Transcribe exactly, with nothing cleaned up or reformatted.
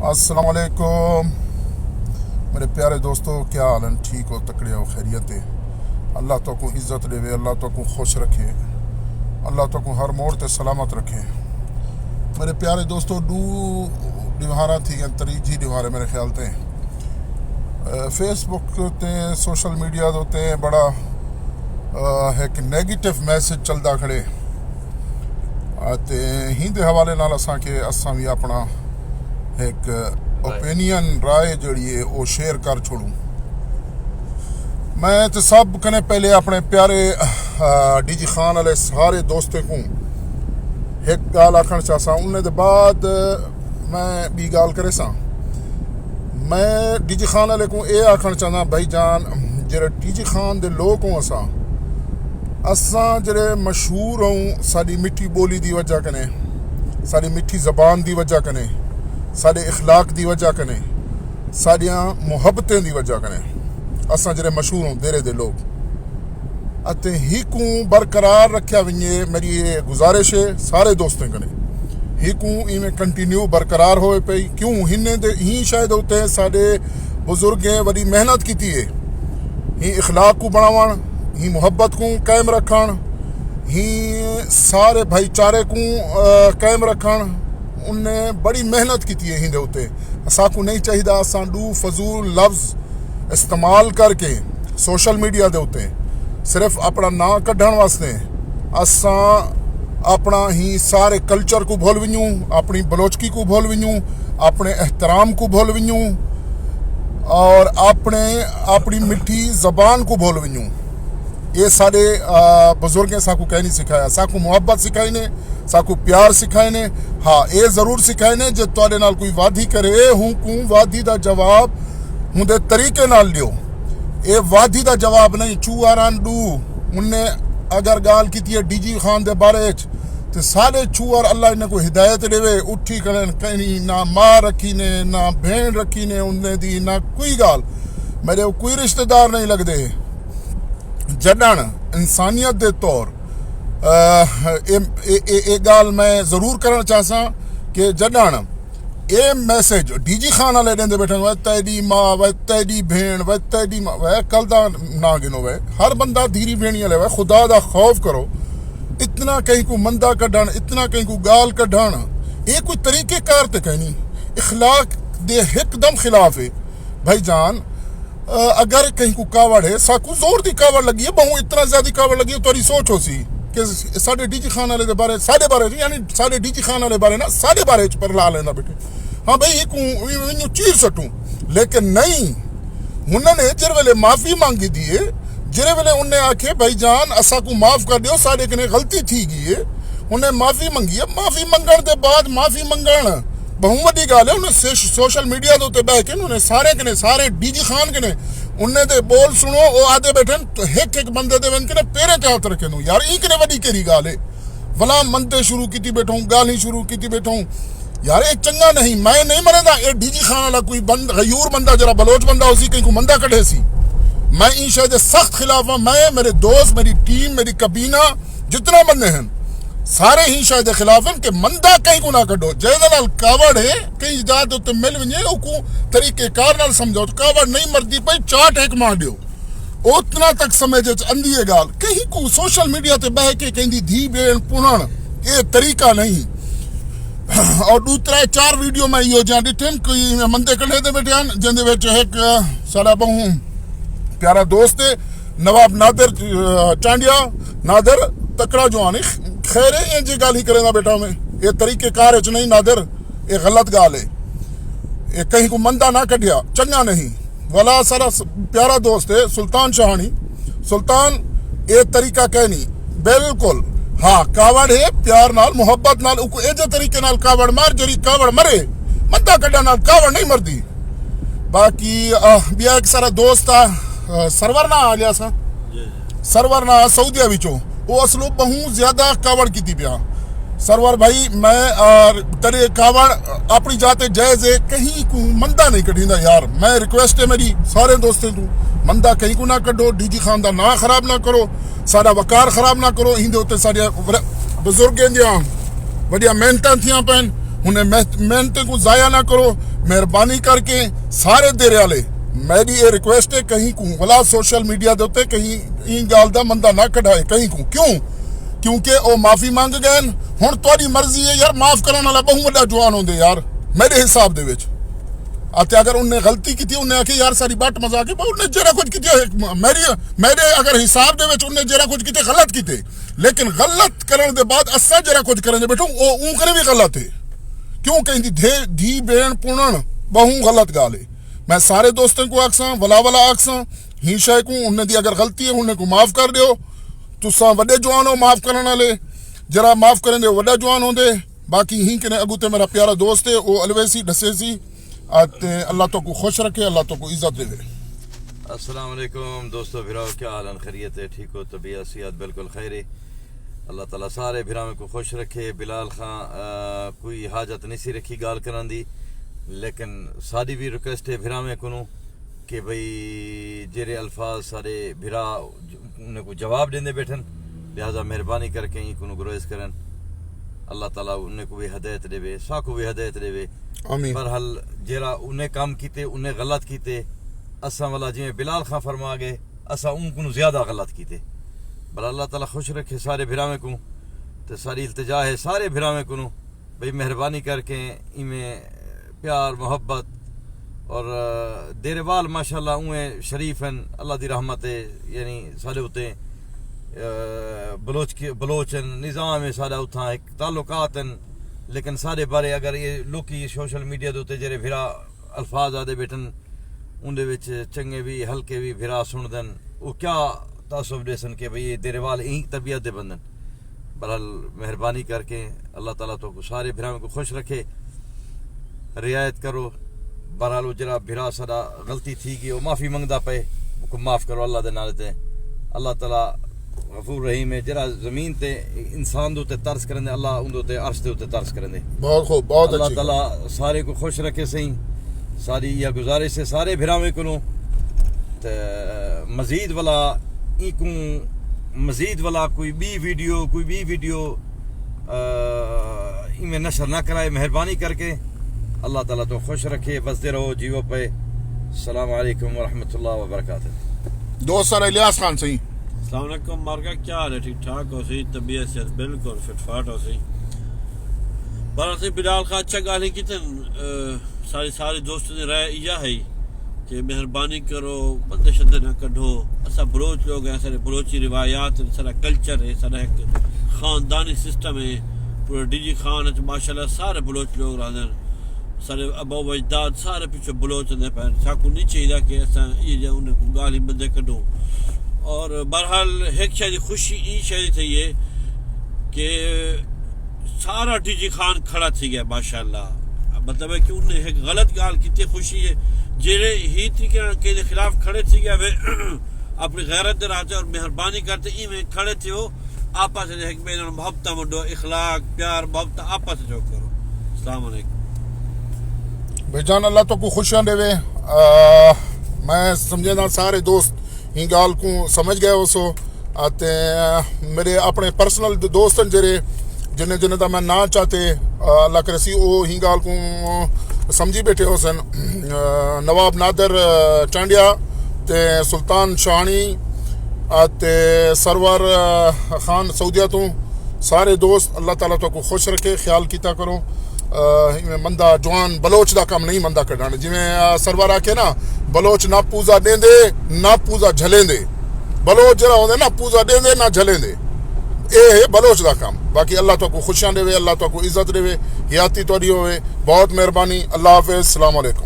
السلام علیکم میرے پیارے دوستو، کیا حال ہیں؟ ٹھیک ہو؟ تکڑے ہو؟ خیریت ہے؟ اللہ تو کو عزت دے، اللہ تو کو خوش رکھے، اللہ تو کو ہر موڑ تے سلامت رکھے۔ میرے پیارے دوستو، ڈو ڈیوہاراں تھی گئے، تریجھی ڈیوہارے میرے خیال تے فیس بک تے، سوشل میڈیا دے تے بڑا ایک نیگیٹو میسج چلدا کھڑے۔ اتے ہیندے حوالے نال اساں کے اساں وی اپنا ایک اوپینین، رائے جڑی ہے، او شیئر کر چھوڑوں۔ میں تے سب کنے پہلے اپنے پیارے ڈی جی خان والے سارے دوستیں کو ایک گال آکھن چاہساں، انہیں دے بعد میں بی گال کرے ساں۔ میں ڈی جی خان والے کو اے آکھن چاہنا، بھائی جان، جڑے ڈی جی خان دے لوگ ہوں اساں، اساں جڑے مشہور ہوں ساری مٹھی بولی دی وجہ کنے، ساری مٹھی زبان دی وجہ کنے، سارے اخلاق دی وجہ کنے، ساریاں محبتیں دی وجہ کنے اساں جڑے مشہور ہوں دیرے دے لوگ۔ اتے ہی کو برقرار رکھیا ونجے، میری یہ گزارش ہے سارے دوستوں کنے، ہی کو ایویں کنٹینیو برقرار ہوئے پئی۔ کیوں؟ ہنے دے ہی شاید ہوتے ہیں سارے بزرگیں بڑی محنت کیتی ہے، ہی اخلاق کو بناون، ہی محبت کو قائم رکھن، ہی سارے بھائی چارے کو قائم رکھن۔ انہیں بڑی محنت کیتی ہے ہی دے ہوتے۔ اساں کو نہیں چاہیے اساں ڈو فضول لفظ استعمال کر کے سوشل میڈیا دے اتے صرف اپنا ناں کڈھن واسطے اساں اپنا ہی سارے کلچر کو بھول ونجوں، اپنی بلوچکی کو بھول ونجوں، اپنے احترام کو بھول ونجوں اور اپنے اپنی مٹھی زبان کو بھول ونجوں۔ یہ سارے بزرگیں ساکو کہہ نہیں سکھایا، ساکو محبت سکھائی نے، ساکو پیار سکھائے نے۔ ہاں، یہ ضرور سکھائے نے جے تواڈے نال کوئی وادھی کرے، ہوں کو وادھی دا جواب ہوں دے طریقے نال لیو۔ اے وادھی دا جواب نہیں، چوہاراں ڈو۔ انہیں اگر گال کیتی ہے ڈی جی خان دے بارے اچ، تے سارے چوہر اللہ انہیں کو ہدایت دیوے، اٹھی کھڑن، کہیں نہ ماں رکھی نے، نہ بھین رکھی نے انہیں دی، نہ کوئی گال۔ میرے کوئی رشتہ دار نہیں لگدے۔ جڈن انسانیت دے طور اے گال میں ضرور کرنا چاہساں کہ جڈن اے میسج ڈی جی خان والے ڈیندے بیٹھے، وے تیری ماں، وے تیری بھین، وے تیری ماں، وے کل دا نہ گنو، وے ہر بندہ دھیری بھینی والے، وے خدا دا خوف کرو۔ اتنا کہیں کو مندہ کڈھن، اتنا کہیں کو گال کڈھن، اے کوئی طریقے کار تے کہیں نہیں، اخلاق دے ہک دم خلاف ہے۔ بھائی جان، اگر کہیں کو کاوڑ ہے، ساکو زور دی کاوڑ لگی ہے، بہوں اتنا زیادہ کاوڑ لگی ہے، تاری سوچ ہو سی کہ ساڈے ڈی جی خان والے دے بارے، ساڈے بارے، یعنی ساڈے ڈی جی خان والے بارے نا، ساڈے بارے چ پر لا لینا بیٹھے۔ ہاں بھائی، ایکوں ایویں چیر سٹوں، لیکن نہیں، انہوں نے جر ویلے معافی مانگی دی ہے، جرے ویلے انہیں آکھے، بھائی جان، اسا کو معاف کر دیو، ساڈے کنے غلطی تھی گئی ہے۔ انہیں معافی منگی ہے، معافی منگن دے بعد، معافی منگن بہوں وڈی گال ہے۔ انہیں سوشل میڈیا دے تے بہ کے انہیں سارے کنے، سارے ڈی جی خان کنے انہیں دے بول سنو، او آدھے بیٹھے ہک ہک بندے دے ون کنے پیرے تے ہاتھ رکھے نو۔ یار، ای کنے وڈی کیری گال ہے؟ ولا من تے شروع کیتی بیٹھوں، گالیں شروع کیتی بیٹھوں۔ یار، اے چنگا نہیں، میں نہیں مرے دا، اے ڈی جی خان والا کوئی بند، غیور بندہ، جرا بلوچ بندہ اسی کہیں کو مندہ کڈھے سی۔ میں این شے دے سخت خلاف ہاں۔ میں، میرے دوست، میری ٹیم، میری کابینہ، جتنا بندے ہیں، سارے ہی شے دے خلاف ہیں کہ مندہ کہیں کو نہ کڈھو۔ جے دے نال کاوڑ ہے، کہیں جا تے مل ونجے، او کو طریقے کار نال سمجھاؤ۔ کاوڑ نہیں مردی پئی، چاٹ ہک مار دیو۔ اتنا تک سمجھ اچ اندی ہے گال۔ کہیں کو سوشل میڈیا تے بہ کے کہیں دی دھی بھین پنن، اے طریقہ نہیں۔ اور دو ترے چار ویڈیو میں ایہو جہاں ڈٹھن، کوئی میں مندے کڈھے دے بیٹھے ہیں، جن دے وچ ایک سارا بہوں پیارا دوست ہے، نواب نادر، آ، چانڈیا۔ نادر، تکڑا جوان ہے، خیر ہے، ایں جی گال ہی کرے نہ بیٹھا میں۔ اے طریقے کار اچ نہیں نادر، اے غلط گال ہے۔ اے کہیں کو مندہ نہ کڈھیا، چنگا نہیں۔ ولا سارا س-، پیارا دوست ہے سلطان شاہانی۔ سلطان، اے طریقہ کہہ نہیں، بالکل۔ ہاں، کاوڑ ہے، پیار نال، محبت نال، اوکوں ایجھے طریقے نال کاوڑ مار، جڑی کاوڑ مرے، مندہ کڈھا نال کاوڑ نہیں مردی۔ باقی، آہ، بیا ایک سارا دوست آ، آہ، سرور نہ آ لیا سا۔ سرور نہ آ سعودیہ وچوں۔ او اصلو بہوں زیادہ کاوڑ کیتی پیا۔ سرور بھائی، میں، آ، تیرے کاوڑ اپنی جاہ تے جائز ہے، کہیں کو مندہ نہیں کڈھیندا یار۔ میں ریکویسٹ ہے میری سارے دوستیں تو، مندہ کہیں کو نہ کڈھو، ڈی جی خان دا نام خراب نہ کرو، سارا وقار خراب نہ کرو۔ ایندے اتے سارے ور-، بزرگیں دیاں وڈیاں محنتاں تھیاں پین، انہیں محنتیں کو ضائع نہ کرو۔ مہربانی کر کے سارے دیرے والے، میری یہ ریکویسٹ ہے، کہیں کو ولا سوشل میڈیا دے اتے کہیں این گال دا مندہ نہ کڈھائے کہیں کو۔ کیوں؟ کیونکہ او معافی مانگ گئے۔ ہن تہاڈی مرضی ہے یار، معاف کرن والا بہوں وڈا جوان ہوندے یار، میرے حساب دے وچ۔ اتے اگر انہیں غلطی کیتی، انہیں آکھے یار ساری بٹ مزاق ہے، پر انہیں جیڑا کچھ کیتے، میری، میرے اگر حساب دے وچ انہیں جیڑا کچھ کیتے غلط کیتے، لیکن غلط کرن دے بعد اساں جیڑا کچھ کرن دے بیٹھوں، او اوں کنے بھی غلط ہے۔ کیوں کہ اندی دھی، دھی بین پونن بہوں غلط گال ہے۔ میں سارے دوستوں کو آکساں، ولا ولا آکساں، ہی شے کو انہیں دی اگر غلطی ہے، انہیں کو معاف کر دیو۔ تساں وڈے جوان ہو معاف کرن والے، جرا معاف کریں دے وڈا جوان ہوندے۔ باقی ہی کنے اگو تے میرا پیارا دوست ہے، او الویسی ڈسیسی۔ اتے اللہ تو کو خوش رکھے، اللہ تو کو عزت دے۔ السلام علیکم دوستو، بھراؤ، کیا حال ہیں؟ خیریت ہے؟ ٹھیک ہو؟ طبیعت، صحت بالکل خیر ہے؟ اللہ تعالیٰ سارے بھراویں کو خوش رکھے۔ بلال خان، آ، کوئی حاجت نہیں سی رکھی گال کرن دی، لیکن ساڈی بھی ریکویسٹ ہے بھراویں کنوں کہ بھئی جیرے الفاظ ساڈے بھرا انہیں کو جواب ڈیندے بیٹھن، لہذا مہربانی کر کے ایں کنوں گریز کرن۔ اللہ تعالیٰ انہیں کو بھی ہدایت ڈیوے، ساکو بھی ہدایت ڈیوے۔ آمین۔ بہرحال جیرا انہیں کام کیتے، انہیں غلط کیتے، اساں والا جویں بلال خان فرما گئے، اساں اوں کنوں زیادہ غلط کیتے۔ بھلا اللہ تعالیٰ خوش رکھے سارے بھراویں کوں۔ تے ساری التجا ہے سارے بھراویں کنوں، بھئی مہربانی کر کے ایویں پیار محبت اور، آ، دیرے وال ماشاءاللہ اویں شریف ہیں، اللہ دی رحمت ہے، یعنی سارے اتے، آ، بلوچ کی، بلوچ ہیں، نظام ہے سارا اتھاں، ایک تعلقات ہیں، لیکن سارے بارے اگر یہ لوکی سوشل میڈیا دے اتے جیرے بھرا الفاظ آدھے بیٹھن، اوندے وچ چنگے وی ہلکے وی بھرا سݨدن، او کیا تعصب ݙیسن کہ بھئی اے دیرے وال ایں طبیعت دے بندن۔ بہرحال مہربانی کر کے اللہ تعالیٰ تہاکوں سارے بھراواں کوں خوش رکھے، رعایت کرو۔ بہرحال او جیڑھا بھرا ساݙا غلطی تھی ڳئی، او معافی منگدا پئے، اوکوں معاف کرو اللہ دے نالے تے۔ اللہ تعالیٰ غفور رحیم ہے، جیڑھا زمین تے انسان دے اتے ترس کریندے، اللہ اوندے اتے عرش دے اتے ترس کریندے۔ بہت خوب، بہت اللہ اچھی۔ تعالیٰ سارے کو خوش رکھے سئیں۔ ساری یہ گزارش ہے سارے بھراویں کولوں۔ تے مزید والا اینکوں مزید والا کوئی بی ویڈیو، کوئی بی ویڈیو، آ، ایویں نشر نہ کرائے، مہربانی کر کے۔ اللہ تعالیٰ تو خوش رکھے، وسدے رہو، جیو پئے۔ السلام علیکم ورحمۃ اللہ وبرکاتہ۔ دوست سر الیاس خان سئیں۔ السلام علیکم مارکا، کیا حال ہے؟ ٹھیک ٹھاک ہو سی؟ طبیعت صحت بالکل فٹ فاٹ ہو سی؟ پر اسی بلال خان اچھا گالیں کیتن، آ، ساری ساری دوست دی رائے ایہا ہے کہ مہربانی کرو، پردے شردے نہ کڈھو۔ اساں بلوچ لوگ ہیں، سارے بلوچی روایات ہیں، سارا کلچر ہے، سارا ایک خاندانی سسٹم ہے۔ پورے ڈی جی خان اچ ماشاءاللہ سارے بلوچ لوگ رہندے ہیں۔ سارے آبا و اجداد سارے پچھوں بلوچ ہوندے پئے ہن۔ ساکوں نہیں چاہیدا کہ اساں اے جے انہیں کوں گالیں بندے کڈھوں۔ اور بہرحال ہک شے دی خوشی ایں شے دی تھئی ہے کہ سارا ڈی جی خان کھڑا تھی ڳیا ماشاءاللہ۔ مطلب ہے کہ انہیں ہک غلط گال کیتی، خوشی ہے۔ جیڑھے ہی طریقے نال کہیں دے خلاف کھڑے تھی ڳیا وے، اپݨی غیرت دے راہ تے اور مہربانی کر تے ایویں کھڑے تھیو۔ آپس وچ ہک ٻئے نال محبتاں ونڈو، اخلاق، پیار، محبت آپس وچ کرو۔ السلام علیکم۔ بھائی جان، اللہ تہاکوں خوشیاں ݙیوے۔ آ، میں سمجھدا سارے دوست ایں ڳالھ کوں سمجھ ڳئے ہوسو۔ اتے میرے اپݨے پرسنل دوست ہن جیڑھے، جنہیں، جنہیں دا میں ناں چاتے، آ، اللہ کرسی، او ایں ڳالھ کوں سمجھی بیٹھے ہوسن۔ آ، نواب نادر، آ، چانڈیا تے سلطان شاہانی اتے سرور، آ، خان سعودیہ توں۔ سارے دوست، اللہ تعالیٰ تہاکوں خوش رکھے، خیال کیتا کرو۔ آ، ایویں مندہ جوان بلوچ دا کم نہیں مندہ کڈھݨ۔ جیویں، آ، سرور آکھے نا، بلوچ نہ پوزا ݙیندے، نہ پوزا جھلیندے۔ بلوچ جیڑھا ہوندے نہ پوزا ݙیندے، نہ جھلیندے۔ اے ہے بلوچ دا کم۔ باقی اللہ تہاکوں خوشیاں ݙیوے، اللہ تہاکوں عزت ݙیوے، حیاتی تہاݙی ہووے۔ بہت مہربانی، اللہ حافظ، السلام علیکم۔